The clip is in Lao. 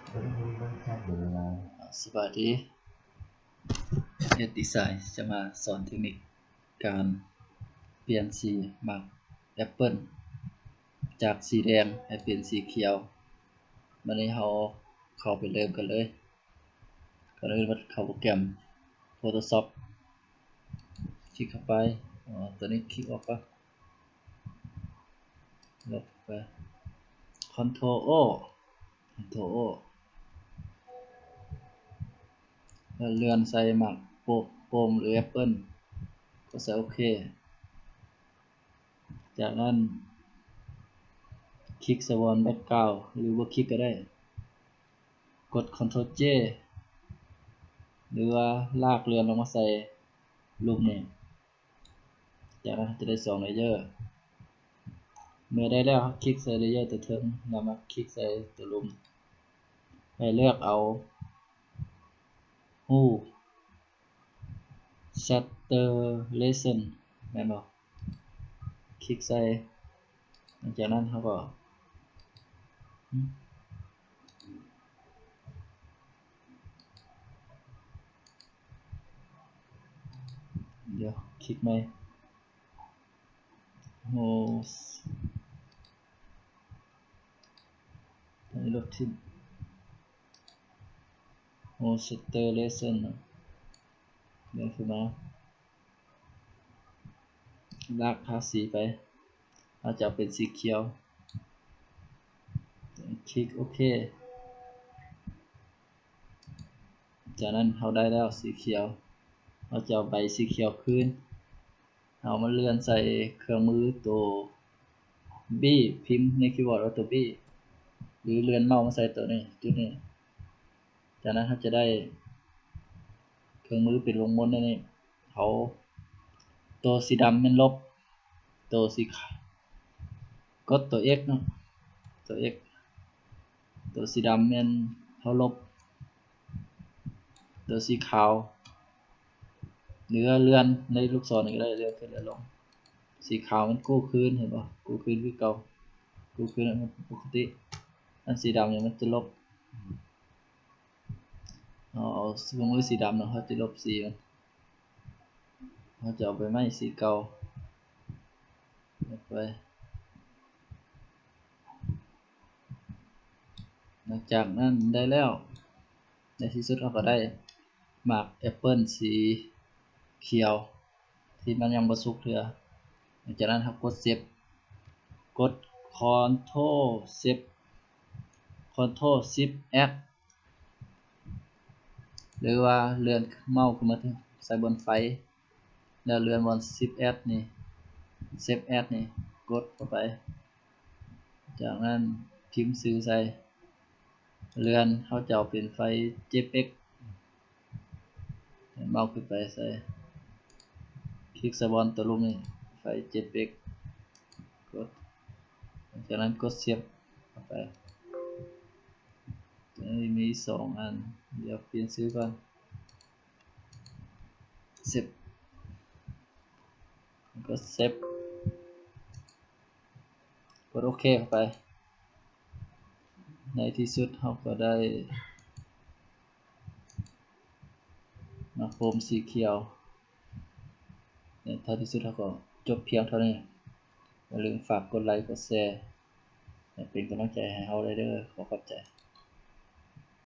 ສະບາຍດີ ເອັດດີໄຊຈະມາສອນເທັກນິກການປ່ຽນສີໝາກແອັບເປິ້ນ ຈາກສີແດງໃຫ້ເປັນສີຂຽວ. ບາດນີ້ເຮົາເຂົ້າໄປເລີ່ມກັນເລີຍ. ກ່ອນອື່ນເຂົ້າໂປຣແກຣມໂຟໂຕຊອບ ຄລິກເຂົ້າໄປ. ອໍ ຕົວນີ້ຄລິກອອກກ່ອນ ລົບໄປ ຄອນໂທຣໂອ ຄອນໂທຣໂອ ແລ້ວເລື່ອນໃສ່ໝາກໂປ່ງ ໂປ່ງ ຫຼື ແອັບເປິ້ນ ກົດໃສ່ໂອເຄ. ຈາກນັ້ນຄລິກໃສ່ບ່ອນແບັກກຣາວ ຫຼືບໍ່ຄລິກກໍໄດ້ ກົດຄອນໂທຣເຈ ຫຼືວ່າລາກເລື່ອນລົງມາໃສ່ລຸ່ມນີ້. ຈາກນັ້ນເຮົາຈະໄດ້ສອງເລເຢີ. ເມື່ອໄດ້ແລ້ວ ເຮົາຄລິກໃສ່ເລເຢີຕົວເທິງ ແລ້ວມາຄລິກໃສ່ຕົວລຸ່ມ ໃຫ້ເລືອກເອົາຮູບ saturation ແມ່ນບໍ່? ຄລິກໃສ່. ຫຼັງຈາກນັ້ນເຮົາກໍ ດຽວຄລິກໃໝ່ ໂຮສ ຕົວນີ້ລົບຖິ້ມ ໂຮສ saturation ເລື່ອນຂຶ້ນມາ ລາກທາສີໄປ ເຮົາຈະເອົາເປັນສີຂຽວ ຄລິກໂອເຄ. ຈາກນັ້ນເຮົາໄດ້ແລ້ວສີຂຽວ ເຮົາຈະເອົາໃບສີຂຽວຄືນ ເຮົາມາເລື່ອນໃສ່ເຄື່ອງມືໂຕ B ພິມໃນຄີບອດວ່າໂຕ B ຫຼືເລື່ອນເມົາສ໌ມາໃສ່ໂຕນີ້ ຈຸດນີ້. ຈາກນັ້ນເຮົາຈະໄດ້ເຄື່ອງມືເປັນວົງມົນແນວນີ້ ເຮົາ ໂຕສີດຳແມ່ນລົບ ໂຕສີຂາວ ກົດໂຕ X ເນາະ ໂຕ X ໂຕສີດຳແມ່ນເຮົາລົບ ໂຕສີຂາວ ຫຼືວ່າເລື່ອນໃນລູກສອນນີ້ກໍໄດ້ ເລື່ອນຂຶ້ນເລື່ອນລົງ ສີຂາວມັນກູ້ຄືນ ເຫັນບໍ່ ກູ້ຄືນຄືເກົ່າ ກູ້ຄືນເປັນປົກກະຕິ ອັນສີດຳນີ້ມັນຈະລົບ. ເຮົາເອົາເຄື່ອງມືສີດຳເນາະ ເຮົາຈະລົບສີມັນ ເຮົາຈະເອົາໃບໄມ້ສີເກົ່າລົບໄປ. ຫຼັງຈາກນັ້ນໄດ້ແລ້ວ ໃນທີ່ສຸດເຮົາກໍໄດ້ໝາກແອັບເປິ້ນສີຂຽວ ທີ່ມັນຍັງບໍ່ສຸກເທື່ອ. ຫຼັງຈາກນັ້ນເຮົາກົດເຊບ ກົດຄອນໂທຣເຊບ ຄອນໂທຣຊິບແອັກ ຫຼືວ່າເລື່ອນເມົາສ໌ຂຶ້ນມາໃສ່ບ່ອນໄຟ ແລ້ວເລື່ອນບ່ອນຊິບແອັກນີ້ ເຊບແອັກນີ້ ກົດເຂົ້າໄປ. ຈາກນັ້ນພິມຊື່ໃສ່ ເລື່ອນ ເຮົາຈະເອົາເປັນໄຟລ໌ເຈເປັກ ເມົາສ໌ຂຶ້ນໄປໃສ່ ຄລິກໃສ່ບ່ອນຕົວຮູບນີ້ ໄຟລ໌ເຈເປັກ ກົດ ຈາກນັ້ນກົດເຊບເຂົ້າໄປ. ຕົວນີ້ມີສອງອັນ ດຽວປ່ຽນຊື່ກ່ອນ ເຊບ ກໍເຊບ ກົດໂອເຄເຂົ້າໄປ. ໃນທີ່ສຸດເຮົາກໍໄດ້ໝາກໂຟມສີຂຽວ. ໃນທ້າຍທີ່ສຸດເຮົາກໍຈົບພຽງເທົ່ານີ້. ຢ່າລືມຝາກກົດໄລ ກົດແຊ ເປັນກຳລັງໃຈໃຫ້ເຮົາໄດ້ເດີ້. ຂໍຂອບໃຈ.